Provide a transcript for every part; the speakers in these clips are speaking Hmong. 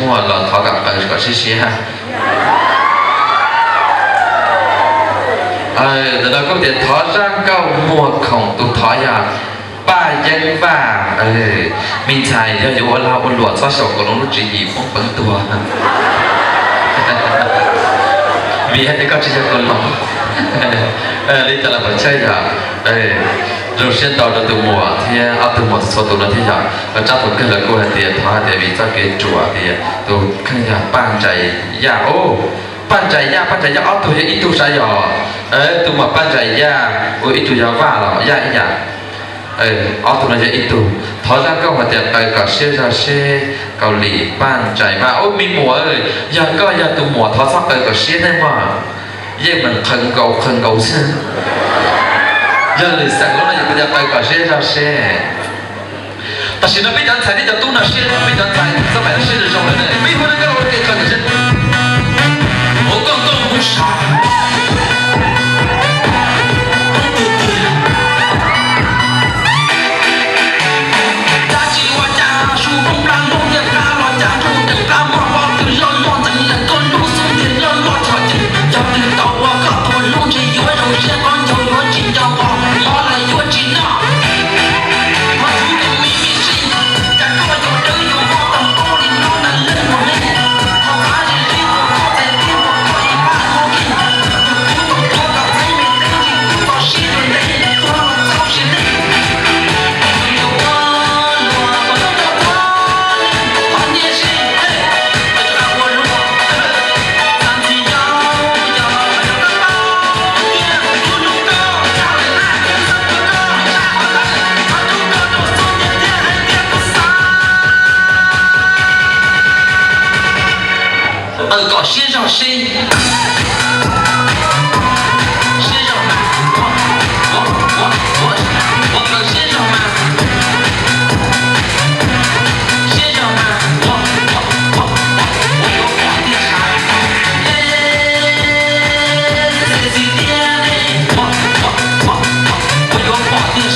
muag los thov kom qaws kom siab siab. Ntawm no kuj tias thov zaj nkauj muag khoom tus thov yog Paj Yeeb Vaj. Me ntxhais, yog yuav ua lag ua luam txhob xyaum Kaus Loos lub tswv yim poob peev tuag, vim hais tias koj tsis yog Kaus Loos. Li cas los pom chaw yog zoo siab ntau rau tus muam thiab ob tug muam txhua tus no thiab yog. Tsab tus kawg lawv kuj hais tias thov hais tias vim txoj kev ruam tias tus kheej yog Paj Ntsais Yaj. Paj Ntsais Yaj, Paj Ntsais Yaj ob tug yog ib tug sav yog. Tus muam Paj Ntsais Yaj ua ib tug yog Vaj los Yaj ib yam. Ob tug no yog ib tug. Thov zaj nkauj hais tias qaws kom siab zog seb Kaus Lim Paj Ntsais Vaj. Ub, me muam, yog koj yog tus muam thov txhob qaws kom siab nej mog. Yeej meem qhawv nkaus qhawv nkaus xwb. Yog lwm xeem lub no yus tias qaws kom siab zog seb. Tam sim no peb cov ntxhais thiab cov tub no siab, peb cov ntxhais txoj pais siab zoo zoo lawm ne. Peb hu nej koj los ua ke qhov ntawd seb. Ua koj koj mus sab. Dab tsi ua cas su poob plab nplooj tiaj plab los cas nrug deem plab mog, pob tw loj loj ntxeev lees koj lub xub ntiag loj loj txhom cees, cov tw tau ua koj tus hlub ntshe yuav zoo siab, koj ncaug yuav tsis nco qo, qhov lawm yuav tsis noj. Qhov txhub tus me me sij, cas koj yuav dawb yuav vog tau paub li no na leej muam me. Qhov txhab zim zib tus koj txhais tiag tus koj ib pab ua kij, tus kub tus tuav kom txheeb me teb tsis kub txog siab dua ntev, tuag los txaus siab ntev. Qaws kom siab zog seb. Siab zog mas. Ua, ua, ua, ua qaws siab zog mas. Siab zog mas. Ua, ua, ua, ua yuav pom tiag sav. Ua, ua, ua, ua yuav pom tiag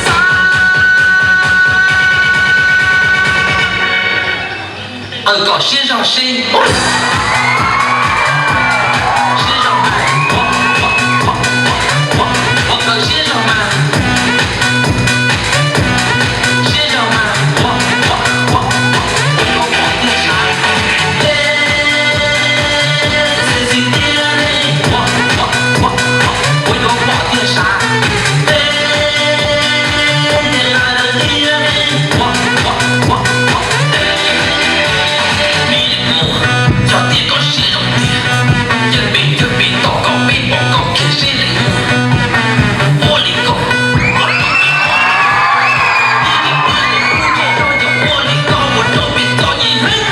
sav. Qaws kom siab zog seb. Siab zog mas. Ua, ua, ua, ua, ua qaws siab zog mas. Siab zog mas. Ua, ua, ua, ua yuav pom tiag sav. Ua, ua, ua, ua yuav pom tiag sav. Cov tiag koj siab zoo tiag, yawg pem yawg pem tom koj peb pom koj kiag seb leej muam ua li koj. Ua li koj ua rau pem txom nyem heev.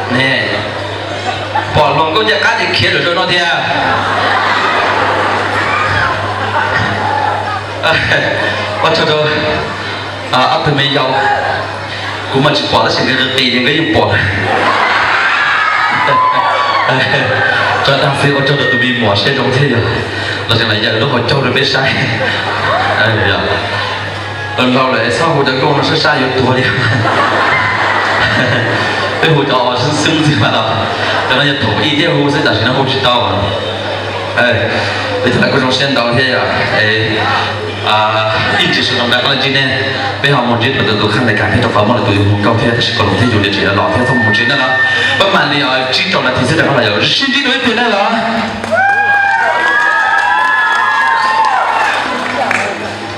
Ne, pom hluas nkauj ncaj qab ces khiav lawm rau no thiab. Ua tsaug rau ob tug me yau, kuv mas tsis pom tab sis nkawd qis ces nkawd yeej pom. Tso dag xwb, ua tsaug rau tus me muam siab zoo thiab yog los tseem los yawm lub hauv caug rau peb saib. Laus laus lawm txhob hu cov nkauj no sab sab yuav tuag li. Peb hu cov xwb xwb ntxiv mas los, cov no yog thaum ub thiaj hu xwb, tam sim no hu tsis tau. Peb thaum lawv kuj zoo siab ntau thiab yog ib tsis sawv daws nqa qab ntsib nej, peb ho mus ntsib rau tus khaj nais kas thiab rau qhov muaj lwm tus yus hu nkauj thiab tab sis kaus lus thiab yus niam tsev los thiab txhob mus ntsib nej los. Pab mam li tsib rau nas this xwb rau qhov los yog sib ntsib rau ib pliag nej los.